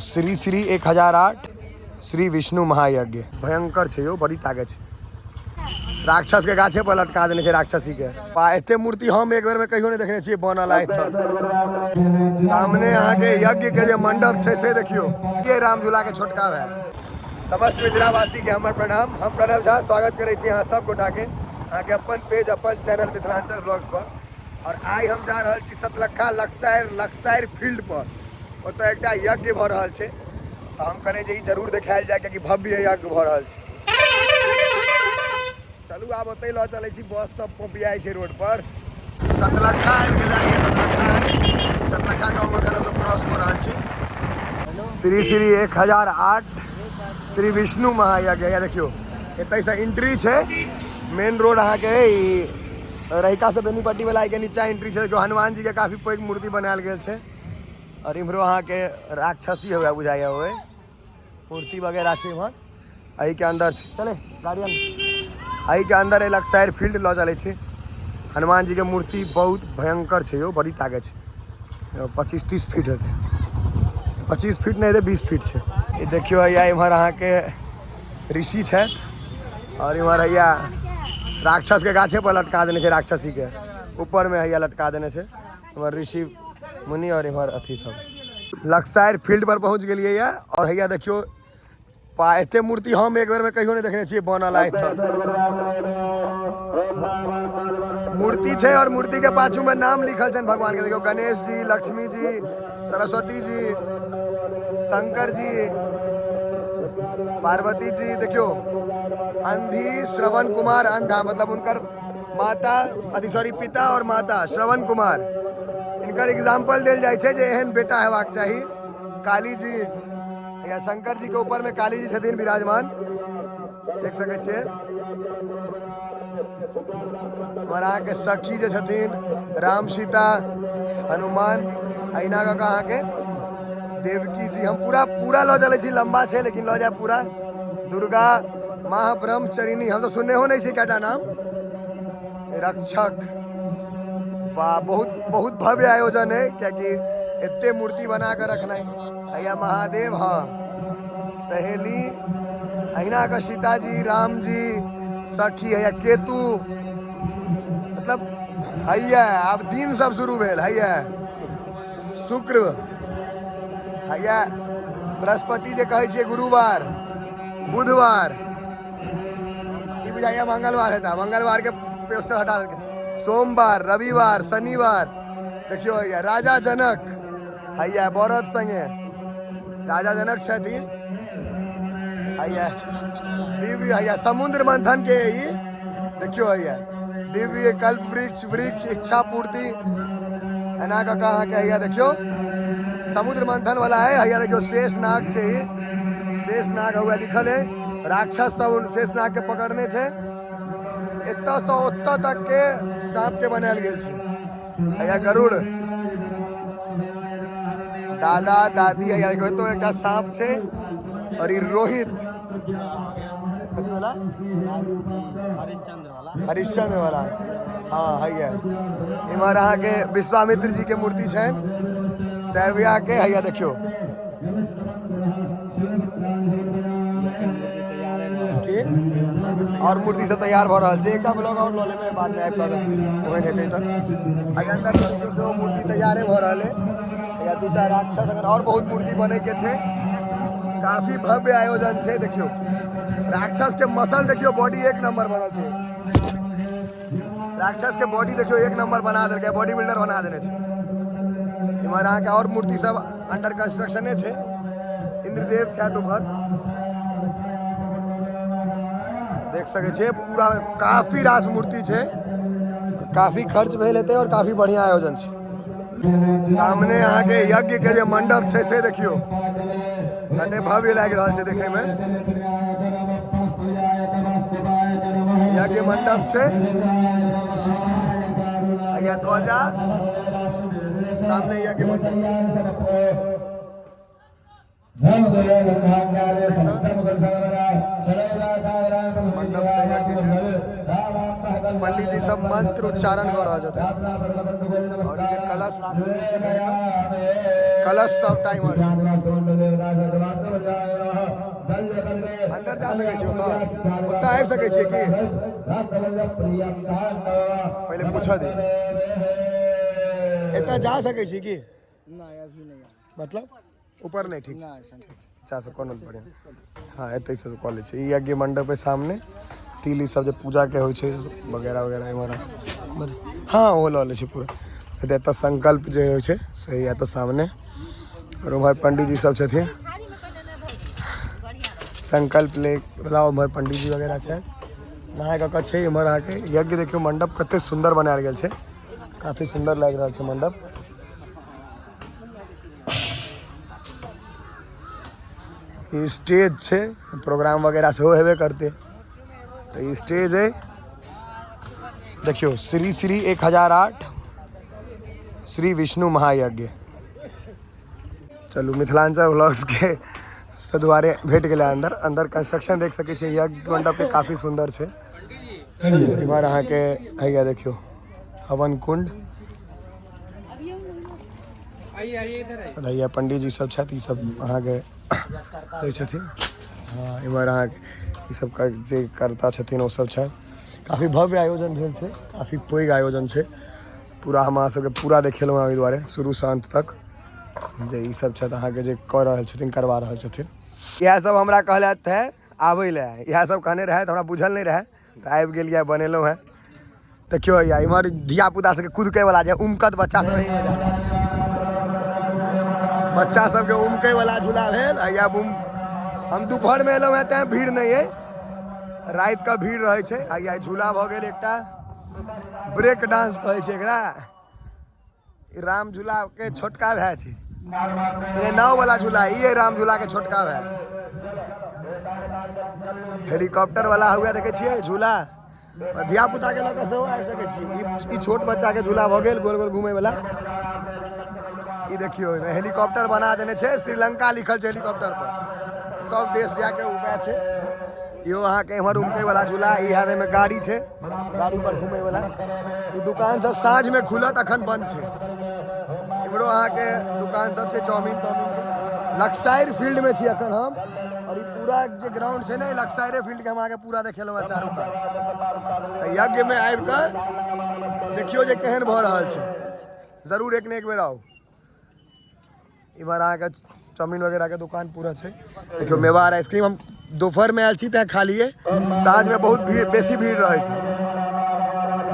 श्री श्री 1008 श्री विष्णु महायज्ञ भयंकर छै यौ, बड़ी ताकत छै। राक्षस के गाछे पर लटका देने छै राक्षसी के। आ एते मूर्ति हम एक बेर में कहियो नहीं देखने छियै बनल आइ तक। सामने अहाँ के यज्ञ के जे मंडप छै से देखियो। ये राम झूला के छोटका भाई। समस्त मिथिलावासी के हमर प्रणाम। हम प्रणव झा स्वागत करै छी अहाँ सब गोटा के अहाँ के अपन पेज अपन चैनल मिथिलांचल ब्लॉग्स पर। और आइ हम जा रहल छी सतलखा लक्साइर फील्ड पर। ओतऽ एकटा यज्ञ भऽ रहल छै तऽ हम कहलियै जे ई जरूर देखायल जाय कियाकि भव्य यज्ञ भऽ रहल छै। चलू आब ओतहि लऽ चलै छी, बस सब पहुँचियाइ छै रोड पर। सतलखा आबि गेलै, सतलखा सतलखा गाँवमे एखन हम क्रॉस कऽ रहल छी। श्री श्री 1008 श्री विष्णु महायज्ञ। या देखियौ एतहिसँ एंट्री छै, मेन रोड अहाँके ई रहिका से बेनीपट्टी वाला के नीचा एंट्री छै। देखियौ हनुमान जी के काफी पैघ मूर्ति बनायल गेल छै। और इम्हरो अहाँके राक्षसी हुए बुझाइया हुए मूर्ति वगैरह छै इम्हर। एहि के अंदर छै, चले गाड़ी एहि के अंदर एहि लक्साइर फील्ड लऽ चलै छै। हनुमान जी के मूर्ति बहुत भयंकर छै यौ, बड़ी ताकत छै। 25-30 फीट हेतै, 25 फीट नहि हेतै, 20 फीट छै। ई देखियौ हैया इम्हर अहाँके ऋषि छथि और इम्हर हैया राक्षस के गाछे पर लटका देने छै राक्षसी के, ऊपर में हैया लटका देने छै इम्हर ऋषि मुनि और इम्हर अथी सब। लक्साइर फील्ड पर पहुंच गेलियै या और हैया देखियौ एते मूर्ति हम एक बेर में कहियो नहीं देखने छियै बनल आइ तक। मूर्ति छै और मूर्ति के पाछू में नाम लिखल छनि भगवान के। देखियौ गणेश जी, लक्ष्मी जी, सरस्वती जी, शंकर जी, पार्वती जी। देखियौ अंधी श्रवण कुमार अंधा, मतलब उनकर माता अथी सॉरी पिता और माता श्रवण कुमार, इनकर एग्जाम्पल देल जाइ छै जे एहन बेटा हेबाक चाही। काली जी या शंकर जी के ऊपर में काली जी छथिन विराजमान, देख सकै छियै। और अहाँके सखी जे छथिन राम सीता हनुमान, अहिना कऽ कऽ अहाँके देवकी जी। हम पूरा पूरा लऽ चलै छी, लम्बा छै लेकिन लऽ जायब पूरा। दुर्गा माँ ब्रह्मचरिणी, हम तऽ सुनने नहि छी कएटा नाम। रक्षक वाह, बहुत बहुत भव्य आयोजन है कियाकि एते मूर्ति बना कऽ रखनाइ। हैया महादेव, हाँ सहेली, अहिना कऽ सीताजी राम जी सखी, हैया केतु, मतलब हैया आब दिन सब शुरू भेल। हैया शुक्र, हैया बृहस्पति जे कहै छियै गुरुवार, बुधवार, ई बुझाइया मंगलवार हेता, मंगलवार के पोस्टर हटा देलकै। सोमवार, रविवार, शनिवार। देखियौ हैया राजा जनक, हैया बरद संगे राजा जनक छथिन। हैया दिव्य, हैया समुद्र मंथन के ई देखियौ हैया दिव्य कल्प वृक्ष, वृक्ष इच्छा पूर्ति, एना कऽ कऽ अहाँके हैया देखियौ समुद्र मंथन वाला है। हैया देखियौ शेष नाग छै, शेष नाग हुआ लिखल है। राक्षस सब शेष नाग के पकड़ने छै। एतऽ सँ ओतऽ तक के सांप के बनायल गेल छै। हैया गरुड़, दादा दादी, हैया देखियौ एतौ एकटा सांप छै। और ई रोहित कथी वाला, हरिश्चंद्र वाला, हरिश्चंद्र वाला, हाँ हैया। इम्हर अहाँके विश्वामित्र जी के मूर्ति छनि सैव्या के। हैया देखियौ की और मूर्ति सब तैयार भऽ रहल छै। एकटा ब्लॉग और लऽ लेबै बाद में आबि कऽ ओहन हेतै तऽ। हैया अंदर देखियौ सेहो मूर्ति तैयारे भऽ रहल है। हैया दूटा राक्षस, अगर और बहुत मूर्ति बनै के छै। काफी भव्य आयोजन छै। देखियौ राक्षस के मसल देखियौ, बॉडी एक नंबर बनल छै। राक्षस के बॉडी देखियौ एक नंबर बना देलकै, बॉडी बिल्डर बना देने छै। इम्हर अहाँके और मूर्ति सब अंडर कंस्ट्रक्शने छै। इंद्रदेव छथि उम्हर, देख सकै छियै। पूरा काफी रास मूर्ति छै, काफी खर्च भेल हेतै और काफी बढ़िया आयोजन छै। सामने अहाँके यज्ञ के जे मंडप छै से देखियौ कते भव्य लागि रहल छै देखे में। यज्ञ मंडप छै, हैया ध्वजा, सामने यज्ञ मंडप। मंडप छै यज्ञ के। पंडित जी सब मंत्र उच्चारण कऽ रहल छथिन। और ई जे कलश राखल छै, कलश सब टाइमर छै। अन्दर जा सकै छी ओतऽ? ओतऽ आबि सकै छियै की? पहिले पूछऽ दे, एतऽ जा सकै छी की? नहीं, अभी नहीं। मतलब ऊपर नहि? ठीक छै। नहीं। अच्छा से कोनो बढ़िआँ। हाँ, एतै से कऽ लै छै। ई यज्ञ मंडप के सामने तिल ई सब जे पूजा के होइ छै वगैरह वगैरह। इम्हर हाँ, ओ लऽ लै छै पूरा। एतऽ संकल्प जे होइ छै से एतऽ सामने। आओर उम्हर पंडीजी सब छथिन, संकल्प ले वाला। उम्हर पंडीजी वगैरह छै, नहाय कऽ कऽ छै। इम्हर अहाँके यज्ञ देखियौ, मंडप कते सुन्दर बनायल गेल छै। काफी सुन्दर लागि रहल छै मंडप। ई स्टेज छै, प्रोग्राम वगैरह सेहो हेबे करतै, तऽ ई स्टेज अइ। देखियौ, श्री श्री 1008 श्री विष्णु महायज्ञ। चलू, मिथिलांचल व्लॉग्स के दुआरे भेट गेलै अंदर। अंदर कंस्ट्रक्शन देख सकै छियै यज्ञ मंडप के, काफी सुन्दर छै। इम्हर अहाँके हैया देखियौ, हवन कुंड। हैया पंडीजी सब छथि, ई सब अहाँके दै छथिन। हाँ, इम्हर अहाँके ई सब जे करता छथिन ओ सब छथि। काफी भव्य आयोजन भेल छै, काफी पैघ आयोजन छै। पूरा हम अहाँ सबके पूरा देखेलहुँ हँ, ओहि दुआरे शुरूसँ अन्त तक जे ई सब छथि अहाँके जे कऽ रहल छथिन, करवा रहल छथिन। इएह सब हमरा कहलथि है आबै लए, इएह सब कहने रहै, तऽ हमरा बुझल नहि रहै, तऽ आबि गेलियै, बनेलहुँ हेँ। देखियौ हैया इम्हर धिया पुता सबके कुदकै वाला जे उमकत बच्चा सब, एहिमे बच्चा सबके उमकै वाला झूला भेल हैया। बुम, हम दुपहरमे एलहुँ हेँ तैँ भीड़ नहि अइ, राति कऽ भीड़ रहै छै। हैया झूला भऽ गेल एकटा, ब्रेक डांस कहै छै एकरा। ई राम झूला के छोटका भाय छै। ई नाव वाला झूला, ई राम झूला के छोटका भाय। हेलीकॉप्टर वाला हुआ, देखै छियै झूला। धिया पुता के लऽ कऽ सेहो आबि सकै छी। ई छोट बच्चा के झूला भऽ गेल, गोल गोल घूमै वाला। ई देखियौ, एहिमे हेलीकॉप्टर बना देने छै, श्रीलंका लिखल छै हेलीकॉप्टर पर, सब देश जाके उपाय छै। इहो अहाँके एम्हर उमकै वाला झूला। ई हैत, एहिमे गाड़ी छै, गाड़ी पर घूमै वाला। ई दुकान सब साँझ में खुलत, अखन बंद छै। इम्हरो अहाँके दुकान सब छै चाउमीन ताउमीन के। लक्साइर फील्ड में छी अखन हम और ई पूरा जे ग्राउंड छै ने, लक्साइरे फील्ड के हम अहाँके पूरा देखेलहुँ हँ चारू कात। तऽ यज्ञ में आबि कऽ देखियौ जे केहन भऽ रहल छै। जरूर एक ने एक बेर आउ। इम्हर अहाँके चाउमीन वगैरह के दुकान पूरा छै। देखियौ, मेवाड़ आइसक्रीम। हम दोपहर में आयल छी तैं खालिए, साँझ में बहुत भीड़, बेसी भीड़ रहै छै।